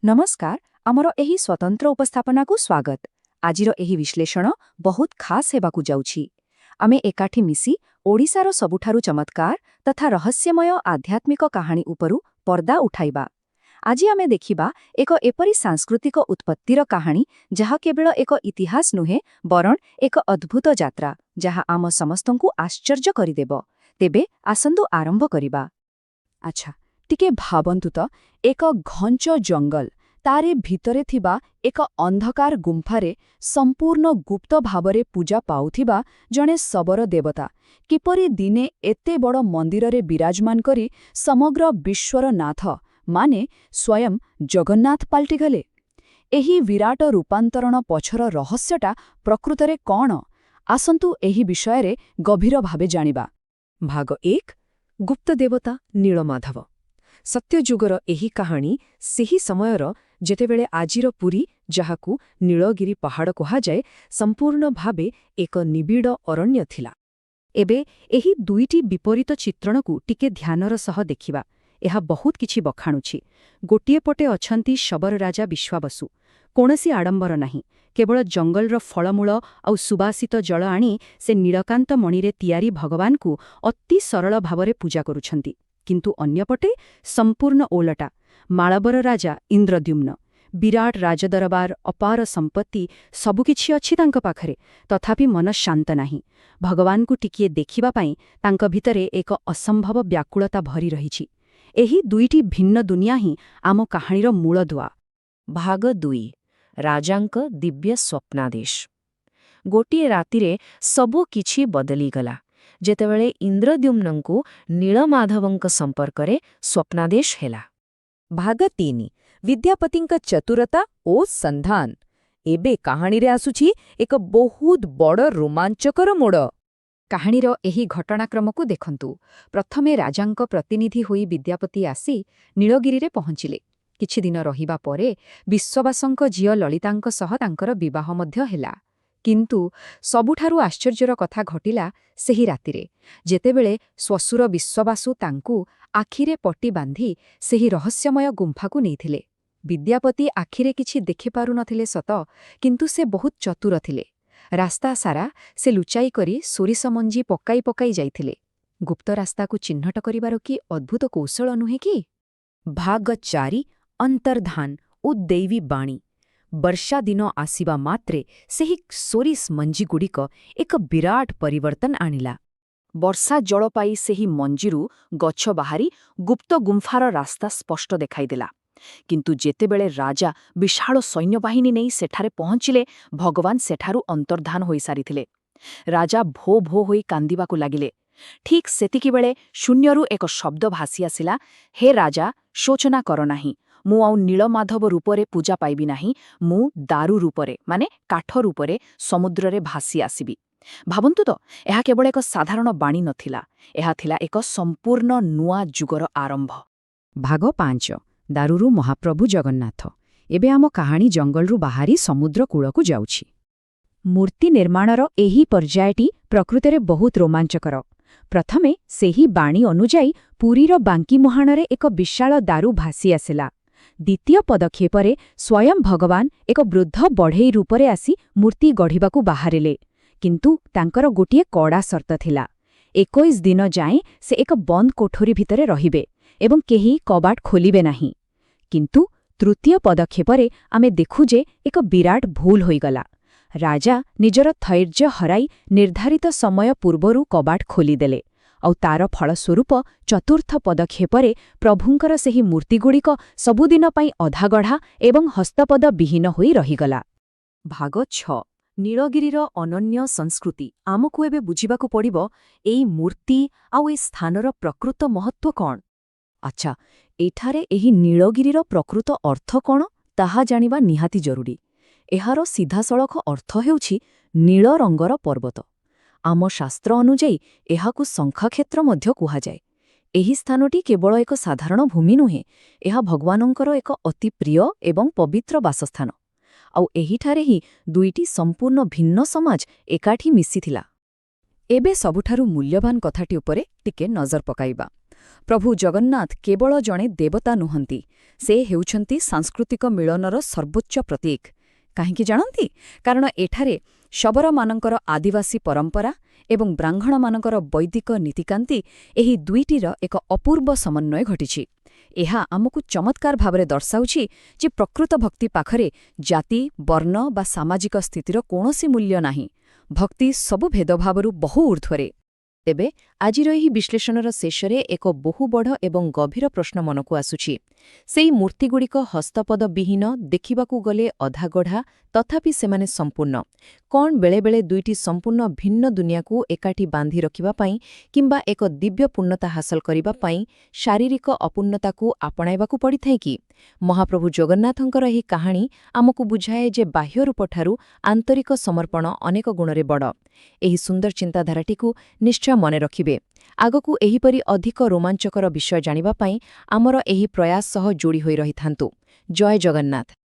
ନମସ୍କାର, ଆମର ଏହି ସ୍ୱତନ୍ତ୍ର ଉପସ୍ଥାପନାକୁ ସ୍ୱାଗତ। ଆଜିର ଏହି ବିଶ୍ଳେଷଣ ବହୁତ ଖାସ୍ ହେବାକୁ ଯାଉଛି। ଆମେ ଏକାଠି ମିଶି ଓଡ଼ିଶାର ସବୁଠାରୁ ଚମତ୍କାର ତଥା ରହସ୍ୟମୟ ଆଧ୍ୟାତ୍ମିକ କାହାଣୀ ଉପରୁ ପର୍ଦ୍ଦା ଉଠାଇବା। ଆଜି ଆମେ ଦେଖିବା ଏକ ଏପରି ସାଂସ୍କୃତିକ ଉତ୍ପତ୍ତିର କାହାଣୀ, ଯାହା କେବଳ ଏକ ଇତିହାସ ନୁହେଁ, ବରଂ ଏକ ଅଦ୍ଭୁତ ଯାତ୍ରା, ଯାହା ଆମ ସମସ୍ତଙ୍କୁ ଆଶ୍ଚର୍ଯ୍ୟ କରିଦେବ। ତେବେ ଆସନ୍ତୁ ଆରମ୍ଭ କରିବା। ଆଚ୍ଛା, ଟିକେ ଭାବନ୍ତୁ ତ, ଏକ ଘଞ୍ଚ ଜଙ୍ଗଲ, ତାରି ଭିତରେ ଥିବା ଏକ ଅନ୍ଧକାର ଗୁମ୍ଫାରେ ସମ୍ପୂର୍ଣ୍ଣ ଗୁପ୍ତ ଭାବରେ ପୂଜା ପାଉଥିବା ଜଣେ ଶବର ଦେବତା କିପରି ଦିନେ ଏତେ ବଡ଼ ମନ୍ଦିରରେ ବିରାଜମାନ କରି ସମଗ୍ର ବିଶ୍ୱର ନାଥ, ମାନେ ସ୍ୱୟଂ ଜଗନ୍ନାଥ ପାଲଟିଗଲେ? ଏହି ବିରାଟ ରୂପାନ୍ତରଣ ପଛର ରହସ୍ୟଟା ପ୍ରକୃତରେ କ'ଣ? ଆସନ୍ତୁ ଏହି ବିଷୟରେ ଗଭୀର ଭାବେ ଜାଣିବା। ଭାଗ 1, ଗୁପ୍ତ ଦେବତା ନୀଳମାଧବ। ସତ୍ୟଯୁଗର ଏହି କାହାଣୀ ସେହି ସମୟର, ଯେତେବେଳେ ଆଜିର ପୁରୀ, ଯାହାକୁ ନୀଳଗିରି ପାହାଡ଼ କୁହାଯାଏ, ସମ୍ପୂର୍ଣ୍ଣ ଭାବେ ଏକ ନିବିଡ଼ ଅରଣ୍ୟ ଥିଲା। ଏବେ ଏହି ଦୁଇଟି ବିପରୀତ ଚିତ୍ରଣକୁ ଟିକେ ଧ୍ୟାନର ସହ ଦେଖିବା। ଏହା ବହୁତ କିଛି ବଖାଣୁଛି। ଗୋଟିଏ ପଟେ ଅଛନ୍ତି ଶବର ରାଜା ବିଶ୍ୱାବସୁ। କୌଣସି ଆଡ଼ମ୍ବର ନାହିଁ। କେବଳ ଜଙ୍ଗଲର ଫଳମୂଳ ଆଉ ସୁବାସିତ ଜଳ ଆଣି ସେ ନୀଳକାନ୍ତ ମଣିରେ ତିଆରି ଭଗବାନଙ୍କୁ ଅତି ସରଳ ଭାବରେ ପୂଜା କରୁଛନ୍ତି। କିନ୍ତୁ ଅନ୍ୟପଟେ ସମ୍ପୂର୍ଣ୍ଣ ଓଲଟା, ମାଳବର ରାଜା ଇନ୍ଦ୍ରଦ୍ୟୁମ୍ନ। ବିରାଟ ରାଜଦରବାର, ଅପାର ସମ୍ପତ୍ତି, ସବୁକିଛି ଅଛି ତାଙ୍କ ପାଖରେ। ତଥାପି ମନ ଶାନ୍ତ ନାହିଁ। ଭଗବାନଙ୍କୁ ଟିକିଏ ଦେଖିବା ପାଇଁ ତାଙ୍କ ଭିତରେ ଏକ ଅସମ୍ଭବ ବ୍ୟାକୁଳତା ଭରି ରହିଛି। ଏହି ଦୁଇଟି ଭିନ୍ନ ଦୁନିଆ ହିଁ ଆମ କାହାଣୀର ମୂଳଦୁଆ। ଭାଗ 2, ରାଜାଙ୍କ ଦିବ୍ୟ ସ୍ୱପ୍ନାଦେଶ। ଗୋଟିଏ ରାତିରେ ସବୁ କିଛି ବଦଳିଗଲା, ଯେତେବେଳେ ଇନ୍ଦ୍ରଦ୍ୟୁମ୍ନଙ୍କୁ ନୀଳମାଧବଙ୍କ ସମ୍ପର୍କରେ ସ୍ୱପ୍ନାଦେଶ ହେଲା। ଭାଗ 3, ବିଦ୍ୟାପତିଙ୍କ ଚତୁରତା ଓ ସନ୍ଧାନ। ଏବେ କାହାଣୀରେ ଆସୁଛି ଏକ ବହୁତ ବଡ଼ ରୋମାଞ୍ଚକର ମୋଡ଼। କାହାଣୀର ଏହି ଘଟଣାକ୍ରମକୁ ଦେଖନ୍ତୁ। ପ୍ରଥମେ ରାଜାଙ୍କ ପ୍ରତିନିଧି ହୋଇ ବିଦ୍ୟାପତି ଆସି ନୀଳଗିରିରେ ପହଞ୍ଚିଲେ। କିଛିଦିନ ରହିବା ପରେ ବିଶ୍ୱବାସଙ୍କ ଝିଅ ଲଳିତାଙ୍କ ସହ ତାଙ୍କର ବିବାହ ମଧ୍ୟ ହେଲା। କିନ୍ତୁ ସବୁଠାରୁ ଆଶ୍ଚର୍ଯ୍ୟର କଥା ଘଟିଲା ସେହି ରାତିରେ, ଯେତେବେଳେ ଶ୍ୱଶୁର ବିଶ୍ୱବାସୁ ତାଙ୍କୁ ଆଖିରେ ପଟି ବାନ୍ଧି ସେହି ରହସ୍ୟମୟ ଗୁମ୍ଫାକୁ ନେଇଥିଲେ। ବିଦ୍ୟାପତି ଆଖିରେ କିଛି ଦେଖିପାରୁନଥିଲେ ସତ, କିନ୍ତୁ ସେ ବହୁତ ଚତୁର ଥିଲେ। ରାସ୍ତା ସାରା ସେ ଲୁଚାଇ କରି ସୋରିଷ ମଞ୍ଜି ପକାଇ ପକାଇ ଯାଇଥିଲେ। ଗୁପ୍ତ ରାସ୍ତାକୁ ଚିହ୍ନଟ କରିବାର କି ଅଦ୍ଭୁତ କୌଶଳ, ନୁହେଁ କି? ଭାଗ 4, ଅନ୍ତର୍ଧାନ ଓ ଦୈବୀ ବାଣୀ। ବର୍ଷା ଦିନ ଆସିବା ମାତ୍ରେ ସେହି ସୋରିଷ ମଞ୍ଜିଗୁଡ଼ିକ ଏକ ବିରାଟ ପରିବର୍ତ୍ତନ ଆଣିଲା। ବର୍ଷା ଜଳ ପାଇ ସେହି ମଞ୍ଜିରୁ ଗଛ ବାହାରି ଗୁପ୍ତ ଗୁମ୍ଫାର ରାସ୍ତା ସ୍ପଷ୍ଟ ଦେଖାଇଦେଲା। କିନ୍ତୁ ଯେତେବେଳେ ରାଜା ବିଶାଳ ସୈନ୍ୟବାହିନୀ ନେଇ ସେଠାରେ ପହଞ୍ଚିଲେ, ଭଗବାନ ସେଠାରୁ ଅନ୍ତର୍ଧାନ ହୋଇସାରିଥିଲେ। ରାଜା ଭୋ ଭୋ ହୋଇ କାନ୍ଦିବାକୁ ଲାଗିଲେ। ଠିକ୍ ସେତିକିବେଳେ ଶୂନ୍ୟରୁ ଏକ ଶବ୍ଦ ଭାସି ଆସିଲା, "ହେ ରାଜା, ଶୋଚନା କର ନାହିଁ। ମୁଁ ଆଉ ନୀଳମାଧବ ରୂପରେ ପୂଜା ପାଇବି ନାହିଁ। ମୁଁ ଦାରୁ ରୂପରେ, ମାନେ କାଠ ରୂପରେ ସମୁଦ୍ରରେ ଭାସି ଆସିବି।" ଭାବନ୍ତୁ ତ, ଏହା କେବଳ ଏକ ସାଧାରଣ ବାଣୀ ନଥିଲା। ଏହା ଥିଲା ଏକ ସମ୍ପୂର୍ଣ୍ଣ ନୂଆ ଯୁଗର ଆରମ୍ଭ। ଭାଗ 5, ଦାରୁରୁ ମହାପ୍ରଭୁ ଜଗନ୍ନାଥ। ଏବେ ଆମ କାହାଣୀ ଜଙ୍ଗଲରୁ ବାହାରି ସମୁଦ୍ର କୂଳକୁ ଯାଉଛି। ମୂର୍ତ୍ତି ନିର୍ମାଣର ଏହି ପର୍ଯ୍ୟାୟଟି ପ୍ରକୃତରେ ବହୁତ ରୋମାଞ୍ଚକର। ପ୍ରଥମେ ସେହି ବାଣୀ ଅନୁଯାୟୀ ପୁରୀର ବାଙ୍କି ମୁହାଣରେ ଏକ ବିଶାଳ ଦାରୁ ଭାସି ଆସିଲା। ଦ୍ୱିତୀୟ ପଦକ୍ଷେପରେ ସ୍ୱୟଂ ଭଗବାନ ଏକ ବୃଦ୍ଧ ବଢ଼େଇ ରୂପରେ ଆସି ମୂର୍ତ୍ତି ଗଢ଼ିବାକୁ ବାହାରିଲେ। କିନ୍ତୁ ତାଙ୍କର ଗୋଟିଏ କଡ଼ା ସର୍ତ୍ତ ଥିଲା। 21 ଦିନ ଯାଏଁ ସେ ଏକ ବନ୍ଦ କୋଠରୀ ଭିତରେ ରହିବେ ଏବଂ କେହି କବାଟ ଖୋଲିବେ ନାହିଁ। କିନ୍ତୁ ତୃତୀୟ ପଦକ୍ଷେପରେ ଆମେ ଦେଖୁ ଯେ ଏକ ବିରାଟ ଭୁଲ ହୋଇଗଲା। ରାଜା ନିଜର ଧୈର୍ଯ୍ୟ ହରାଇ ନିର୍ଦ୍ଧାରିତ ସମୟ ପୂର୍ବରୁ କବାଟ ଖୋଲିଦେଲେ। ଆଉ ତାର ଫଳସ୍ୱରୂପ ଚତୁର୍ଥ ପଦକ୍ଷେପରେ ପ୍ରଭୁଙ୍କର ସେହି ମୂର୍ତ୍ତିଗୁଡ଼ିକ ସବୁଦିନ ପାଇଁ ଅଧାଗଢ଼ା ଏବଂ ହସ୍ତପଦ ବିହୀନ ହୋଇ ରହିଗଲା। ଭାଗ 6, ନୀଳଗିରିର ଅନନ୍ୟ ସଂସ୍କୃତି। ଆମକୁ ଏବେ ବୁଝିବାକୁ ପଡ଼ିବ, ଏଇ ମୂର୍ତ୍ତି ଆଉ ଏ ସ୍ଥାନର ପ୍ରକୃତ ମହତ୍ତ୍ୱ କ'ଣ? ଆଚ୍ଛା, ଏଠାରେ ଏହି ନୀଳଗିରିର ପ୍ରକୃତ ଅର୍ଥ କ'ଣ, ତାହା ଜାଣିବା ନିହାତି ଜରୁରୀ। ଏହାର ସିଧାସଳଖ ଅର୍ଥ ହେଉଛି ନୀଳ ରଙ୍ଗର ପର୍ବତ। ଆମ ଶାସ୍ତ୍ର ଅନୁଯାୟୀ ଏହାକୁ ଶଙ୍ଖକ୍ଷେତ୍ର ମଧ୍ୟ କୁହାଯାଏ। ଏହି ସ୍ଥାନଟି କେବଳ ଏକ ସାଧାରଣ ଭୂମି ନୁହେଁ, ଏହା ଭଗବାନଙ୍କର ଏକ ଅତି ପ୍ରିୟ ଏବଂ ପବିତ୍ର ବାସସ୍ଥାନ। ଆଉ ଏହିଠାରେ ହିଁ ଦୁଇଟି ସମ୍ପୂର୍ଣ୍ଣ ଭିନ୍ନ ସମାଜ ଏକାଠି ମିଶିଥିଲା। ଏବେ ସବୁଠାରୁ ମୂଲ୍ୟବାନ କଥାଟି ଉପରେ ଟିକେ ନଜର ପକାଇବା। ପ୍ରଭୁ ଜଗନ୍ନାଥ କେବଳ ଜଣେ ଦେବତା ନୁହନ୍ତି, ସେ ହେଉଛନ୍ତି ସାଂସ୍କୃତିକ ମିଳନର ସର୍ବୋଚ୍ଚ ପ୍ରତୀକ। କାହିଁକି ଜାଣନ୍ତି? କାରଣ ଏଠାରେ ଶବରମାନଙ୍କର ଆଦିବାସୀ ପରମ୍ପରା ଏବଂ ବ୍ରାହ୍ମଣମାନଙ୍କର ବୈଦିକ ନୀତିକାନ୍ତି, ଏହି ଦୁଇଟିର ଏକ ଅପୂର୍ବ ସମନ୍ୱୟ ଘଟିଛି। ଏହା ଆମକୁ ଚମତ୍କାର ଭାବରେ ଦର୍ଶାଉଛି ଯେ ପ୍ରକୃତ ଭକ୍ତି ପାଖରେ ଜାତି, ବର୍ଣ୍ଣ ବା ସାମାଜିକ ସ୍ଥିତିର କୌଣସି ମୂଲ୍ୟ ନାହିଁ। ଭକ୍ତି ସବୁ ଭେଦଭାବରୁ ବହୁ ଊର୍ଦ୍ଧ୍ୱରେ। ତେବେ ଆଜିର ଏହି ବିଶ୍ଳେଷଣର ଶେଷରେ ଏକ ବହୁ ବଡ଼ ଏବଂ ଗଭୀର ପ୍ରଶ୍ନ ମନକୁ ଆସୁଛି। ସେଇ ମୂର୍ତ୍ତିଗୁଡ଼ିକ ହସ୍ତପଦବିହୀନ, ଦେଖିବାକୁ ଗଲେ ଅଧାଗଢ଼ା, ତଥାପି ସେମାନେ ସମ୍ପୂର୍ଣ୍ଣ। କ'ଣ ବେଳେବେଳେ ଦୁଇଟି ସମ୍ପୂର୍ଣ୍ଣ ଭିନ୍ନ ଦୁନିଆକୁ ଏକାଠି ବାନ୍ଧି ରଖିବା ପାଇଁ କିମ୍ବା ଏକ ଦିବ୍ୟ ପୂର୍ଣ୍ଣତା ହାସଲ କରିବା ପାଇଁ ଶାରୀରିକ ଅପୂର୍ଣ୍ଣତାକୁ ଆପଣାଇବାକୁ ପଡ଼ିଥାଏ କି? ମହାପ୍ରଭୁ ଜଗନ୍ନାଥଙ୍କର ଏହି କାହାଣୀ ଆମକୁ ବୁଝାଏ ଯେ ବାହ୍ୟ ରୂପଠାରୁ ଆନ୍ତରିକ ସମର୍ପଣ ଅନେକ ଗୁଣରେ ବଡ଼। ଏହି ସୁନ୍ଦର ଚିନ୍ତାଧାରାଟିକୁ ନିଶ୍ଚୟ ମନେ ରଖିବେ। ଆଗକୁ ଏହିପରି ଅଧିକ ରୋମାଞ୍ଚକର ବିଷୟ ଜାଣିବା ପାଇଁ ଆମର ଏହି ପ୍ରୟାସ ସହ ଯୋଡ଼ି ହୋଇ ରହିଥାନ୍ତୁ। ଜୟ ଜଗନ୍ନାଥ।